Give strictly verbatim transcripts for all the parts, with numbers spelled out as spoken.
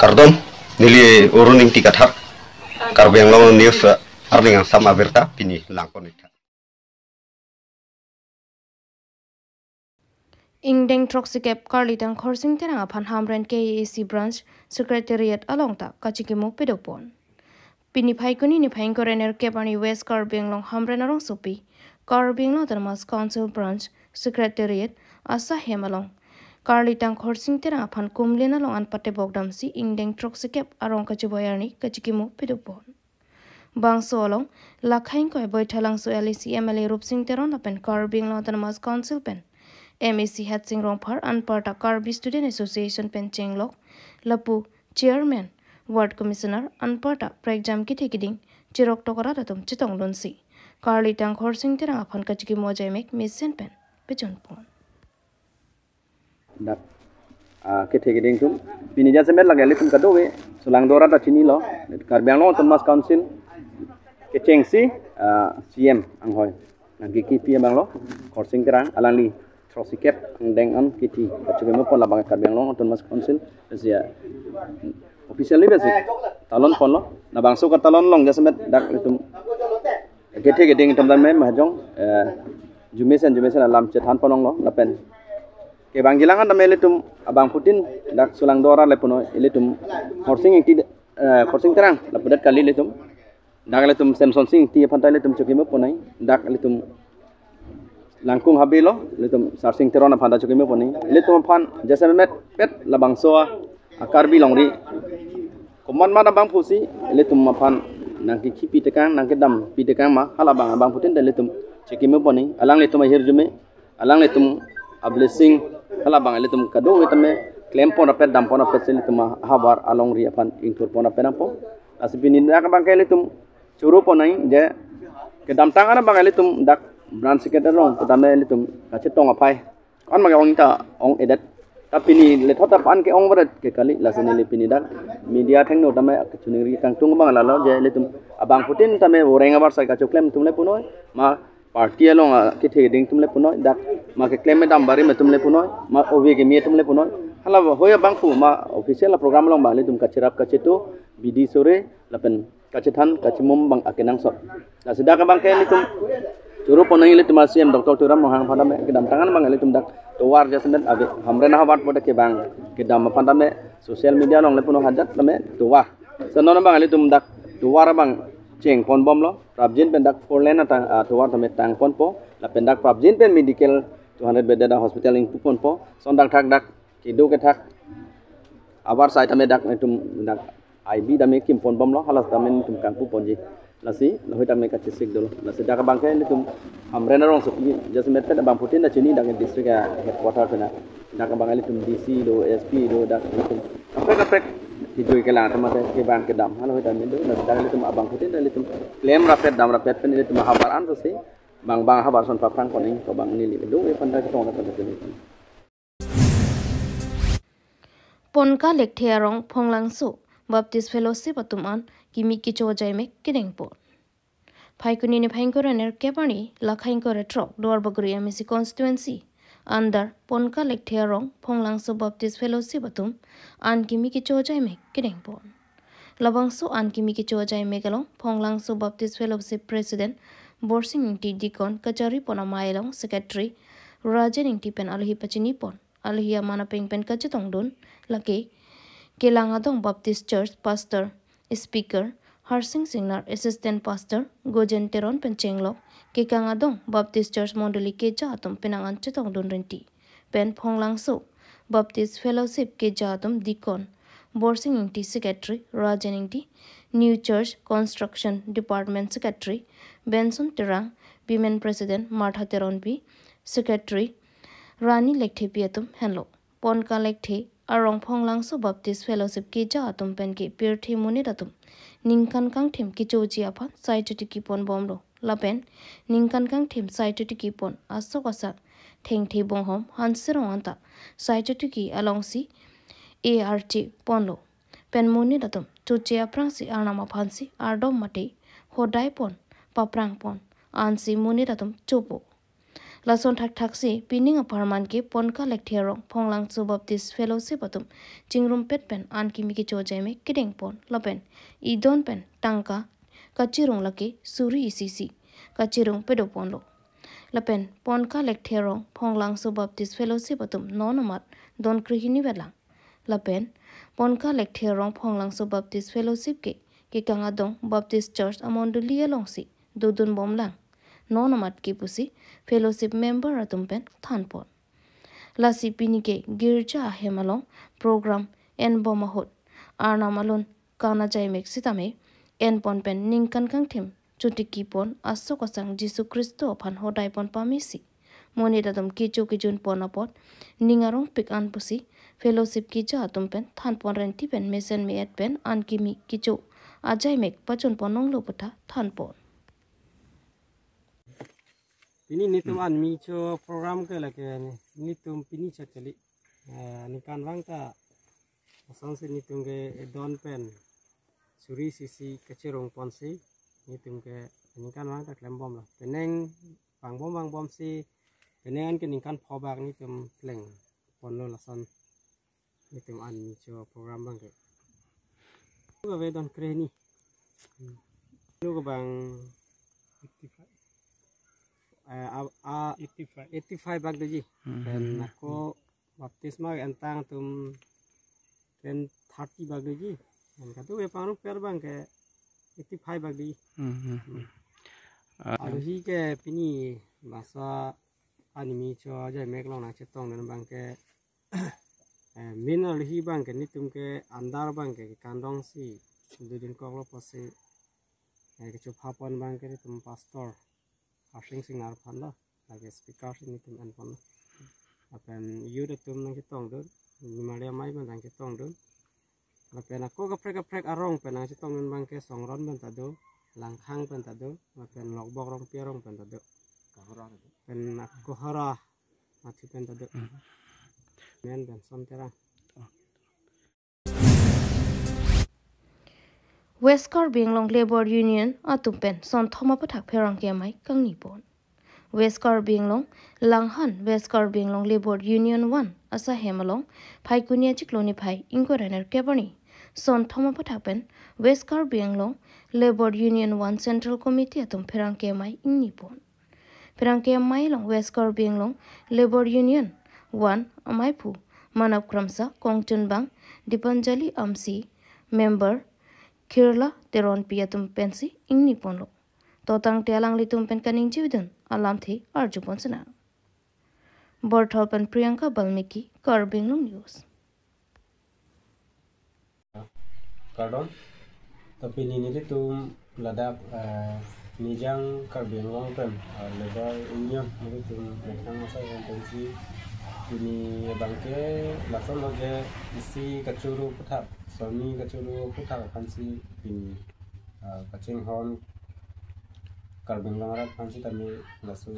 Kardom, neli Arun Ingti Kathar, Karbi Anglong News, eh, arni angsam abirta pini langpon-iktha. Ingdeng throksikep Karlitang Khorsing Terang aphan Hamren K A A C Branch Secretariat along ta kachikimo pedopon. Pini Phaikuni niphai ingkoi ra nerkep arni West Karbi Anglong Hamren arongsopi Karbi Anglong Autonomous Council Branch Secretariat asahem along Karlitang Khorsing Terang aphan kumlin along an patebok damsi ingdeng throksikep arong kachiboi arni kachikimo pedopon. Bangso along Lakha ingkoi Boithalangso L A C M L A Rupsing Teron lapen Karbi Anglong Autonomous Council pen M A C Hatsing Rongphar anparta Karbi Student Association pen chenglok lapu Chairman, Ward Commissioner anparta prekjam kethe kiding chirok tokrat atum chetongdunsi Karlitang Khorsing Terang aphan kachikimo ajaimek mesen pen pechunpon. Dak, ah, kethe kiding atum pini jasemet lake ilitum kadokave sulang dora ta chinilo, Karbi Anglong Autonomous Council kechengsi, ah, C M anghoi nangkekipi abanglo Khorsing Terang, alangli throksikep angdeng an kithi kachikimopon labang Karbi Anglong Autonomous Council, besi ya, officially besi talonponlo. Labangso katalon along jasemet dak ilitum kethe kiding atum tame mahajong, eh, jumesen jumesen alam chethanpon longlo lapen kevang jilang an tame ilitum abangphutin dak sulang dora le punoi, ilitum Khorsing Ingti, eh, Khorsing Terang lapudet kali ilitum. Dak ilitum Semsonsing Ingti aphan ta ilitum chikimoponnoi, dak ilitum Langkung Habe lo, ilitum Sarsing Teron aphan ta chikimoponnoi. Ilitum aphan jasemet pet labangso a Karbi longri komat mat abangphusi ilitum aphan nangkekhipi tekang, nangkedampi tekang ma, halabang abangphutin ta ilitum chikimoponnoi. Alanglitum ahirjume, alanglitum a-blessing, halabang ilitum kadokave tame klempon rapet, dampon rapetsi ilitum ahavar alongri aphan ingthurpon rapet nangpo. Lasi pini dak abangke ilitum choro ponnoi je kedamtang an abang ilitum dak Branch Secretary along putame ilitum kachetong aphai an abang ong ta ong-edet. Ta pini lethot ta pan ke-ong varet ke kali, lasi neli pini dak media athengno tame kachiningri kangtung abang lalo je ilitum abangphutin tame voreng avarsai kachoklem atum le punoi, ma party along, ah, kethe kiding atum le punoi, dak ma keklem kedam barim atum le punoi, ma ove keme atum le punoi. Hala hoi abangphu ma official a-program along abang ilitum kacherap kacheto, bidi sore lapen kachethan kachimum abang akenangsot. Lasi dak abangke ilitum choro ponnoi ilitum a-C M Doctor Tuliram Ronghang aphan tame kedamtang an abang ilitum dak tovar jasemet ave Hamren ahavar pute kevang kedam aphan tame social media along le puno hajat tame tovar. Senon abang ilitum dak tovar abang chengponbomlo. Prapjin pen dak four lane atang, ah, tovar tame tangponpo. Lapen dak prapjin pen medical two hundred bedded a-hospital ingpuponpo. Lason dak thak dak kedo kethak avarsai tame dak ilitum dak I B tame kimponbomlo, halas tame ilitum kangpuponji. Lasi lahei tame kachesik dolo. Lasi dak abangke ilitum Hamren arongsopi jasemet pet abangphutin ta chini, dak district a-headquarter pen. Dak abang ilitum D C do, S P do, dak ilitum kaprek kaprek kejui kelang tame kevang kedam halahei tame do. Lasi dak ilitum abangphutin ta ilitum klem rapet, dam rapet pen ilitum ahavar an sosi bang bang ahavar ason paphrang ponnoi, ko bang neli do e panda ketong rapet pen ilitum. Ponka Lekthe arong Phonglangso Baptist Fellowship atum an kimi kecho ajaimek kedengpon. Phaikuni niphai ingkoi ra nerkep arni Lakha ingkoi ra throk Duarbagori M A C constituency under Ponka Lekthe arong Phonglangso Baptist Fellowship atum an kimi kecho ajaimek kedengpon. Labangso an kimi kecho ajaimek along Phonglangso Baptist Fellowship President Borsing Ingti, Deacon kacharipon amei along Secretary Rajen Ingti pen alohi pachinipon. Alohi aman apeng pen kachetongdun lake Kelang Adong Baptist Church Pastor, Speaker Harsing Singnar, Assistant Pastor Gojen Teron pen chenglok Kekang Adong Baptist Church Mondoli keja atum penang an chetongdun rinti. Pen Phonglangso Baptist Fellowship keja atum Deacon Borsing Ingti, Secretary Rajen Ingti, New Church Construction Department Secretary Benson Terang, Women President Martha Teronpi, Secretary Rani Lekthepi atum henlo. Ponka Lekthe arong Phonglangso Baptist Fellowship keja atum pen ke pirthe monit atum ningkan kangthim kechoji aphan sai chotiki ponbomlo. Lapen ningkan kangthim sai chotiki pon asok asak thengthe bonghom Hanserong anta sai chotiki alongsi A R J ponlo. Pen monit atum choche aphrangsi Arnam aphansi ardom mate hodai pon paphrang pon ansi monit atum chopo. Lason thakthaksi pining apharman ke Ponka Lekthe Rong Phonglangso Baptist Fellowship atum chingrumpet pen an kimi kecho ajaimek kedengpon lapen idon pen tangka kachirung lake suri isi isi kachirung pedoponlo. Lapen Ponka Lekthe Rong Phonglangso Baptist Fellowship atum non amat don krehini vetlang. Lapen Ponka Lekthe Rong Phonglangso Baptist Fellowship ke kekang adong Baptist Church amondoli alongsi dodunbomlang non amat ke pusi fellowship member atum pen thanpon. Lasi pini ke girja ahem along program enbom ahut Arnam alun kan ajaimek sitame enpon pen ningkan kangthim chotikipon asok asang Jisu Khristo aphan hodaipon pamesi monit atum kecho kejunpon apot ning arongpik an pusi fellowship keja atum pen thanpon renti pen mesen me-et pen an kimi kecho ajaimek pachunpon onglo putha thanpon. Pini nitum an micho program ke lake ni, nitum pini chakali. Eh, ningkan vang ta asonsi nitum ke edon pen suri sisi kachirung ponsi nitum ke ningkan vang ta klembomlo. Penang vangbom vangbomsi penang an ke ningkan pho bak nitum plengponlo lason nitum an micho program bang ke. Kave don krehini. Hmm. Lu ke bang eighty-five. Eh, a, a, eighty-five. Eighty-five bak doji. Hmm. Pen ako baptisma entang atum pen thirty bak doji. Pen katu ke pangrumpet bang ke eighty-five bak doji. Hmm, hmm, hmm. Ah. Alohi ke pini bangso an micho ajaimek along nangchetongdun bang ke eh, main alohi bang ke nitum ke andar bang ke kandongsi dodun koklo pusi, eh, kechophapon bang ke nitum pastor Harsing Singnar aphanlo, lake speaker si nitum enponlo. Lapen youth atum nangchetongdun, Nimaria Amei pen nangchetongdun. Lapen ako kaprek kaprek arong pen nangchetongdun bang ke Songron pen ta do, Langkhang pen ta do, lapen Lokbok Rongpi arong pen ta do. Kohora ta do. Pen ako Kohora Matthew pen ta do. Hmm. Men Benson Terang. West Karbi Anglong Labour Union atum pen sonthom aputhak pherangke amei kangnipon. West Karbi Anglong Langhan West Karbi Anglong Labour Union one asahem along Phaikuni achiklo niphai ingkoi ra nerkep arni sonthom aputhak pen West Karbi Anglong Labour Union one Central Committee atum pherangke amei ingnipon. Pherangke amei along West Karbi Anglong Labour Union one ameiphu Manap Kramsa, kongchunbang Dipanjali Amsi, member Khirla Teronpi atum pensi ingniponlo. Totangte alanglitum pen kaningjevedun alamthe arjupon sena. Borthol pen Priyanka Balmiki, Karbi Anglong News. Kardom. Tapi nini nelitum ladak, eh, Nijang Karbi Anglong pen, eh, Labour Union nelitum methang masa yang pensi pini abang ke lason lo je isi kachoro aputhak, sonni kachoro aputhak aphansi pini, eh, kachinghon Karbi Anglong arat aphansi tame laso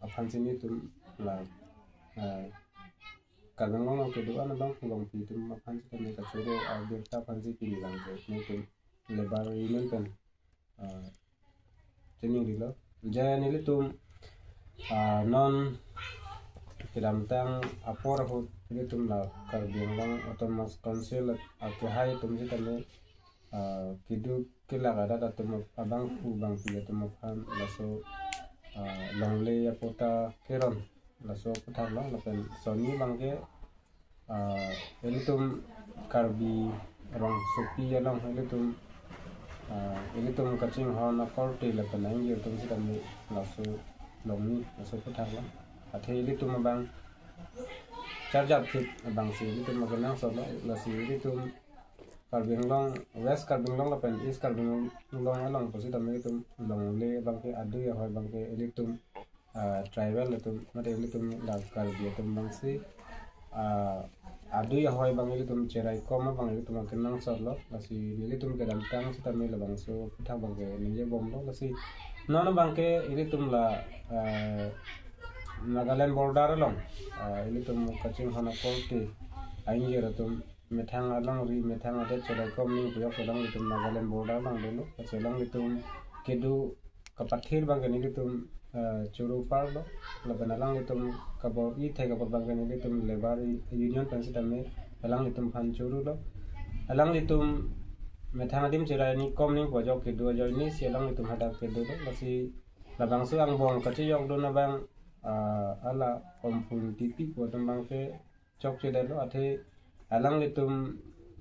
aphansi nelitum la, eh, Karbi Anglong along kedo-an abang pulongpi atum aphan sitame kachoro abirta aphansi pini lang je nelitum Labour Union pen, ah, chiningri lo. Je nelitum, ah, non kedamtang apor ahut nelitum la Karbi Anglong Autonomous Council akehai atum sitame, ah, keduk kelak arat atum ap-, abangphu bangpi atum aphan laso, ah, longle apatta keron laso aputhak lo, lapen sonni abang ke, ah, ilitum Karbi rongsopi along ilitum, ah, ilitum kachinghon akorte lapen a-ingjir atum sitame laso longni laso aputhak lo. Athe ilitum abang charjapthip abangsi ilitum akenangsot lo, lasi ilitum Karbi Anglong, West Karbi Anglong lapen East Karbi Anglong along pusitame ilitum longle abang ke adui ahoi abang ke ilitum, ah, tribal atum, mate ilitum la Karbi atum abangsi, ah, adui ahoi abang ilitum cheraikom abang ilitum akenangsot lo, lasi nelitum kedamtang sitame labangso aputhak abang ke ningjebomlo, lasi non abang ke ilitum la, ah, Nagaland border along, ah, ilitum kachinghon akorte a-ingjir atum methang alongri, methang adet cheraikom ning puyok selang ilitum Nagaland border along dolo, selang ilitum kedo kapathir abang ke nelitum eh, choro parlo, lapen alanglitum kabor-i thek abang ke nelitum labour union pen sitame alanglitum aphan chorolo. Alanglitum methang adim cherai ni kom ningpu ajok kedo ajoine si alanglitum hadak kedolo. Lasi labangso angbong kachejokdun abang, ah, hala Omphun Tipi pu atum abang ke chokchedetlo, athe alanglitum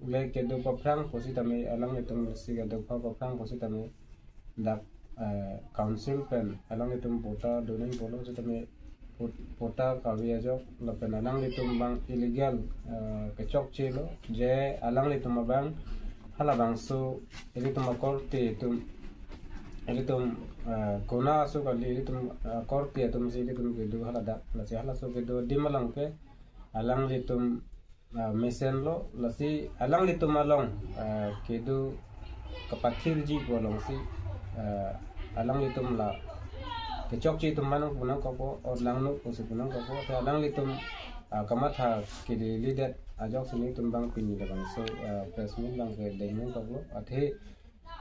le kedo paphrang pusitame, alanglitum si kedo pa paphrang pusitame dak, eh, council pen alanglitum patta donangpo pusitame pot-, patta kavi ajok lapen alanglitum abang illegal, eh, kechokchelo, je alanglitum abang halabangso ilitum akorte atum, ilitum, eh, kona aso kali, ilitum, eh, akorte atum si ilitum kedo haladak, lasi halaso kedo adim along ke alanglitum, ah, mesenlo, lasi alanglitum along, ah, kedo kapathirji pu alongsi, ah, alanglitum la kechokche atum aphan pu nangkokpo, or langno pusi pu nangkokpo, athe alanglitum, ah, kamatha keledet ajoksi nelitum abang pini labangso, ah, press meet abang kedeng nangkoklo, athe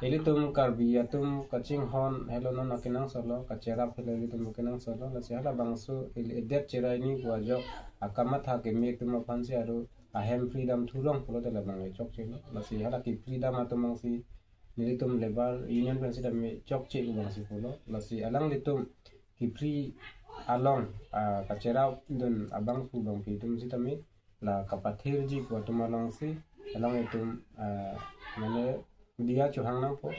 ilitum Karbi atum kachinghon helo, non akenangsotlo, kacherap helo ilitum akenangsotlo, lasi halabangso ili edet cherai ni pu ajok akamatha keme atum aphansi aru ahem freedom thurong pulote labang chokchelo, lasi hala ke freedom atum abangsi nelitum labour union pen sitame chokche pu abangsi pulo, lasi alanglitum ke free along, ah, kacherapdun abang pu abangpi atum sitame la kapathirji pu atum alongsi alanglitum, ah, mane diya chohang nangpo,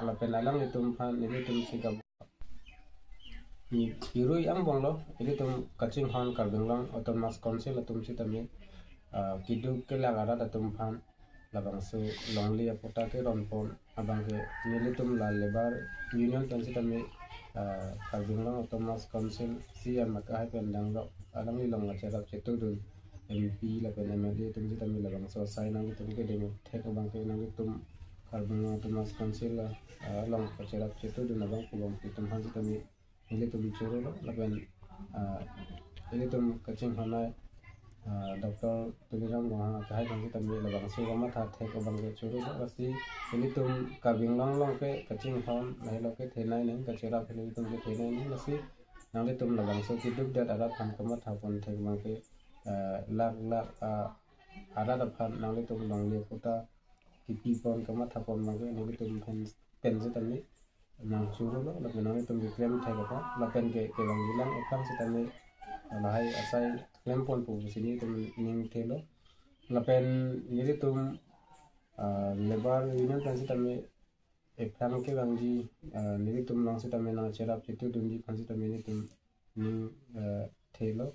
lapen alanglitum aphan nelitum si kab-, ni irui angbonglo, ilitum kachinghon Karbi Anglong Autonomous Council atum sitame, ah, keduk kelak arat atum aphan labangso longle apatta keronpon abang ke nelitum la labour union pen sitame, ah, Karbi Anglong Autonomous Council C E M akehai pen danglo, alangli along kacherap chetudun M P lapen M L A atum sitame labangso asai nanglitum kedeng thek abang ke nanglitum Karbi Anglong Autonomous Council, ah, along kacherap chetudun abang pu abangpi atum aphan sitame ilitum chorolo, lapen, ah, ilitum kachinghon, ah, Doctor Tuliram Ronghang akehai aphan sitame labangso kamatha thek abang ke chorolo, lasi ilitum Karbi Anglong along ke kachinghon helo kethenei nang, kacherap helo ilitum kethenei nang, lasi nanglitum labangso kedukdet arat aphan kamatha pon thek abang ke, ah, lak lak, ah, arat aphan nanglitum longle apatta kepipon kamatha pon abang ke nelitum pen, pen sitame nangchorolo, lapen nanglitum keklem thek aphan, lapen ke kevangjilang ephrang sitame lahai asai klemponpo pusi nelitum ning thelo, lapen nelitum, ah, labour union pen sitame ephrang kevangji, ah, nelitum along sitame nangcherap chetudunji aphan sitame nelitum ning, ah, thelo,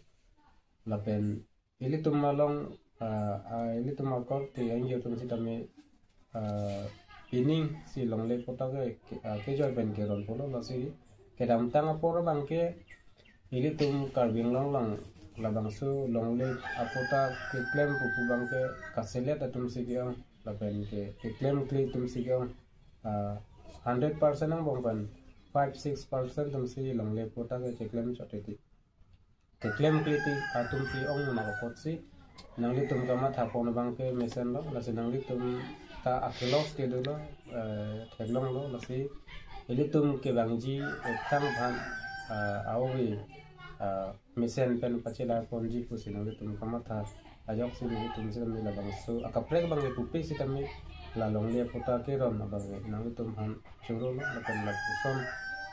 lapen ilitum along, ah, ah, ilitum akorte angji atum sitame, ah, pining si longle apatta ke, ke, ah, kejoi pen keronpolo, lasi kedamtang apor abang ke ilitum Karbi Anglong along labangso longle apatta keklem pu pu abang ke kaselet atum si ke-ong, lapen ke keklemkle atum si ke-ong, ah, hundred percent angbong pen five six percent atum si longle apatta ke keklem chot titi. Keklemkle ti atum si ong nang apotsi nanglitum kamatha pon abang ke mesenlo, lasi nanglitum ta akhelos kedolo, eh, theklonglo, lasi ilitum kevangji, eh, tang aphan, ah, awi, ah, mesen pen pachela ponji pusi nanglitum kamatha ajoksi nelitum sitame labangso akaprek abang ke pupe sitame la longle apatta keron abang ke nanglitum aphan chorolo, lapen lapuson,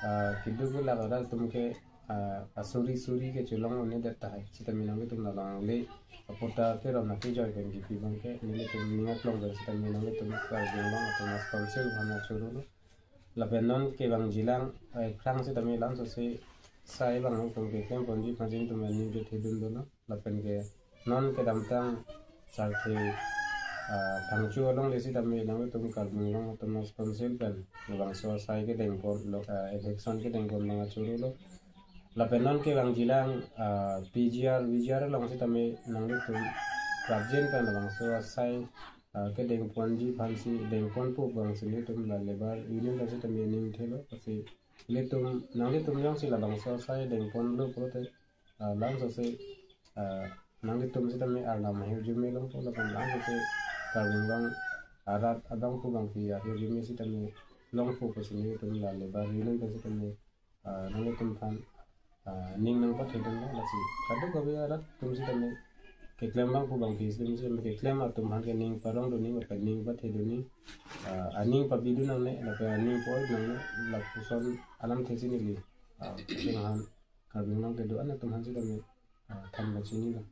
ah, keduk kelak arat atum ke, ah, asuri suri kechelong un-edet tahai sitame nanglitum la longle apatta keron akejoi pen kepi abang ke nelitum ning aklong pen sitame nanglitum Karbi Anglong Autonomous Council aphan chorolo. Lapen non kevangjilang, eh, ephrang sitame langsose sai abang nangtum keklem ponji aphan si nelitum ning kethedun dolo. Lapen ke non kedamtang sarthe, ah, Phangcho alongle sitame nanglitum Karbi Anglong Autonomous Council pen labangso asai kedeng ponlo, ah, election kedeng pon abang chorolo. Lapen non kevangjilang, ah, P G R, V G R along sitame nanglitum prapjin pen labangso asai, ah, kedeng ponji aphan si deng ponpo abang si nelitum la labour union pen sitame ning thelo, lasi ilitum, nanglitum jongsi labangso asai deng ponlo pulote, ah, langsose, ah, nanglitum sitame arnam ahirjume longpo, lapen langsose Karbi Anglong arat abang pu abangpi ahirjume sitame longpo pusi nelitum la labour union pen sitame ah, nanglitum aphan, ah, ning nangpathedunlo, lasi kadokave arat atum sitame keklem abang pu abang pi sitame keklem atum aphan ke ning parongdun ning, pen ning pathedun ning, ah, aning pabidun nangne, lapen aning po-oi nangne, lapuson alamthe si neli, ah, Karbi Anglong kedo-an atum aphan sitame, ah, than pachinilo.